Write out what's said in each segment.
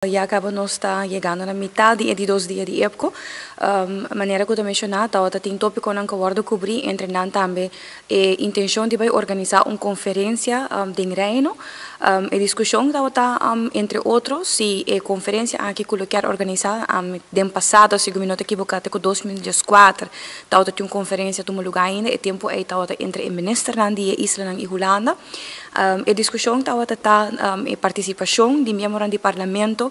Ya caba nos ta yegando na mitad di e di dos dia di IPCO. Manera cu ta menciona, tawata tin topiconan cu a wordo cubri, entre nan tambe e intencion di bay organisa un conferencia den Reino. E discusion tawata, entre otro, si e conferencia aki cu lo kier organisa. Den pasado, segun mi no ta ekiboca, te cu 2014 tawata tin un conferencia tuma luga ainda. E tempo ey tawata entre e ministernan di e islanan y Hulanda. E discusion tawata ta e participacion di miembronan di Parlamento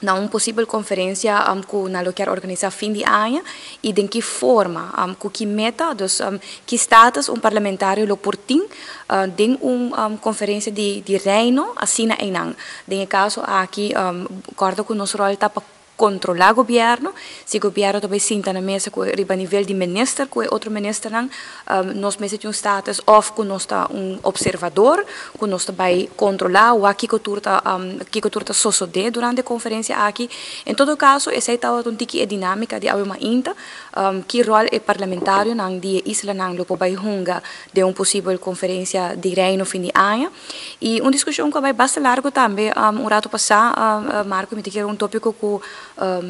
na un posibel conferencia cu nan lo kier organisa fin di aña y den ki forma, cu ki meta, dus ki status un parlamentario lo por tin den un conferencia di Reino asina eynan. Den e caso aki, corda cu nos rol ta pa controla gobierno. Si gobierno ta bay sinta na mesa cu riba nivel di minister cu e otro ministernan, nos mester tin un status of cu nos ta un observador, cu nos ta bay controla wak kico tur ta sosode durante e conferencia aki. En todo caso, esey tabata un tiki e dinamica di awe mainta, ki rol e parlamentarionan di e islanan lo por bay hunga den un posibel conferencia di Reino fin di aña. Y un discusion cu a bay basta largo tambe un rato pasa, Marco, mi ta kere un topico cu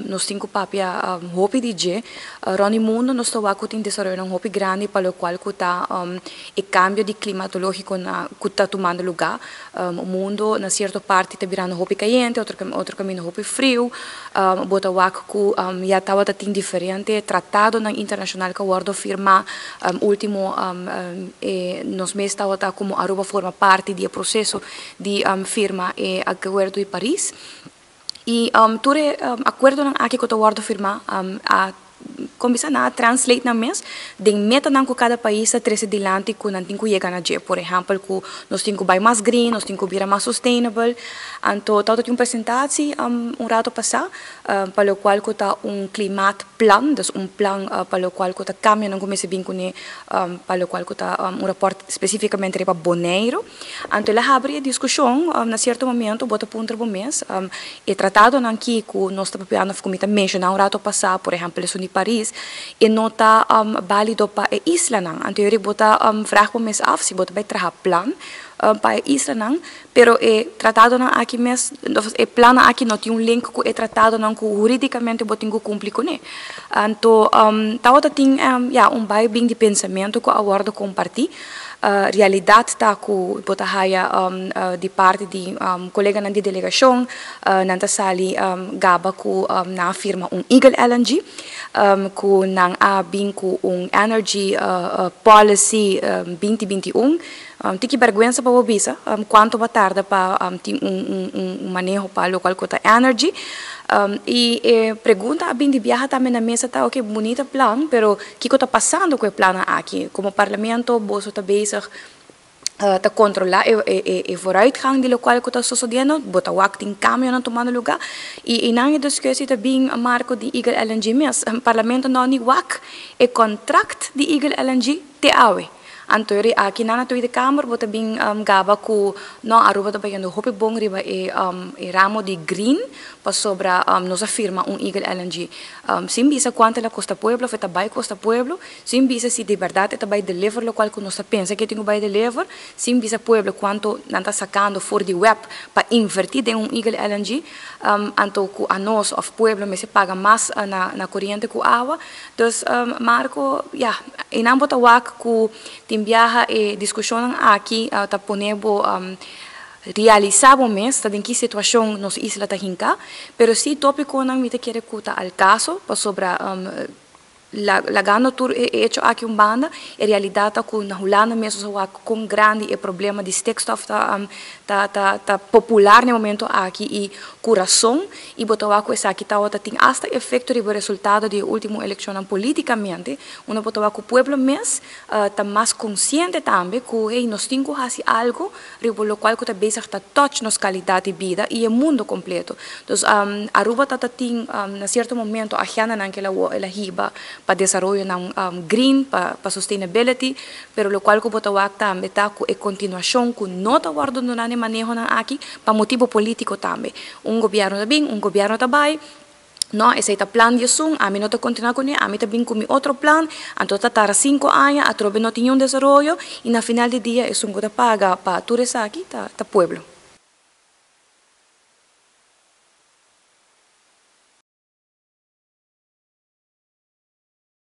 nos tin cu papia hopi di dje. Rond mundo nos ta wak cu tin desaroyonan hopi grandi pa locual cu ta e cambio di climatologico cu ta tumando luga. Mundo na cierto parti ta birando hopi cayente, otro caminda hopi frio. Bo ta wak cu ya tawata tin diferente tratadonan internacional cu a wordo firma ultimo. Nos mes tawata como Aruba forma parti di e proceso di firma e Acuerdo di Paris. Y tur e acuerdonan aki cu ta wordo firma a cuminsa na translate nan mes den metanan cu cada pais a trece dilanti cu nan tin cu yega na dje. Por ehempel, cu nos tin cu bay mas green, nos tin cu bira mas sustainable. Anto, tawata tin un presentatie un rato pasa, pa locual cu ta un klimaatplan, dus un plan pa locual cu ta cambionan cu mester bin cune, pa locual cu ta un rapport specificamente riba Bonaire. Anto, el a habri e discusion. Na cierto momento, bo ta puntra bo mes, e tratadonan aki cu nos ta papiando of cu mi ta menciona un rato pasa, por ehempel, esun di Paris, e no ta valido pa e islanan. Anto, bo ta vraag bo mes af si bo ta bay traha plan pa e islanan, pero e tratadonan aki mes, e plannan aki no tin un link cu e tratadonan cu huridicamente bo tin cu cumpli cune. Anto, tawata tin ja, un bay bin di pensamento cu a wordo comparti. Realidad ta cu bo ta haya di parti di coleganan di delegacion, nan ta sali gaba cu nan a firma un Eagle LNG, cu nan a bin cu un Energy Policy 2021. Tiki berguensa pa bo bisa cuanto bo a tarda pa tin un maneho pa locual cu ta energy. Y e pregunta a bin di biaha tambe na mesa ta: ok, bunita plan, pero kico ta pasando cu e plannan aki? Como Parlamento, boso ta bezig ta controla e vooruitgang di locual cu ta sucediendo, bo ta wak tin cambionan tumando luga y nan e discussie ta bin, Marco, di Eagle LNG mes. Parlamento no ni wak e contract di Eagle LNG te awe. Anto aki na Tweede Kamer bo ta bin gaba cu no, Aruba ta bayendo hopi bon riba e ramo di green pasobra nos a firma un Eagle LNG. Sin bisa cuanto el a costa pueblo of e ta bay costa pueblo, sin bisa si di berdad e ta bay deliver locual cu nos ta pensa cu e tin cu bay deliver, sin bisa pueblo cuanto nan ta sacando for di WEB pa inverti den un Eagle LNG, anto cu anos of pueblo mester paga mas na coriente cu awa. Dus Marco, ja, einan bo ta wak cu tin biaha e discusionnan aki ta pone bo realisa bo mes ta den ki situacion nos isla ta hinca, pero si topiconan mi ta kere cu ta al caso, pasobra lagando tur e hecho aki un banda, e realidad ta cu na Hulanda mes nos a wak con grandi e problema di stikstof ta popular na e momento aki y cu razon, y bo ta wak cu esaki tawata tin hasta efecto riba resultado di e ultimo eleccionnan politicamente. Uno bo ta wak cu pueblo mes ta mas consciente tambe cu, hey, nos tin cu haci algo riba locual cu ta bezig ta touch nos calidad di bida y e mundo completo. Dus Aruba ta tin na cierto momento agendanan cu el a hiba pa desaroyonan green, pa sustainability, pero locual cu bo ta wak tambe ta cu e continuacion cu no ta wordo duna e manehonan aki pa motibo politico tambe. Un gobierno ta bin, un gobierno ta bay, no, esey ta plan di esun, ami no ta continua cune, ami ta bin cu mi otro plan, anto ta tarda 5 aña, atrobe no tin un desaroyo, y na final di dia, esun cu ta paga pa tur esaki ta pueblo.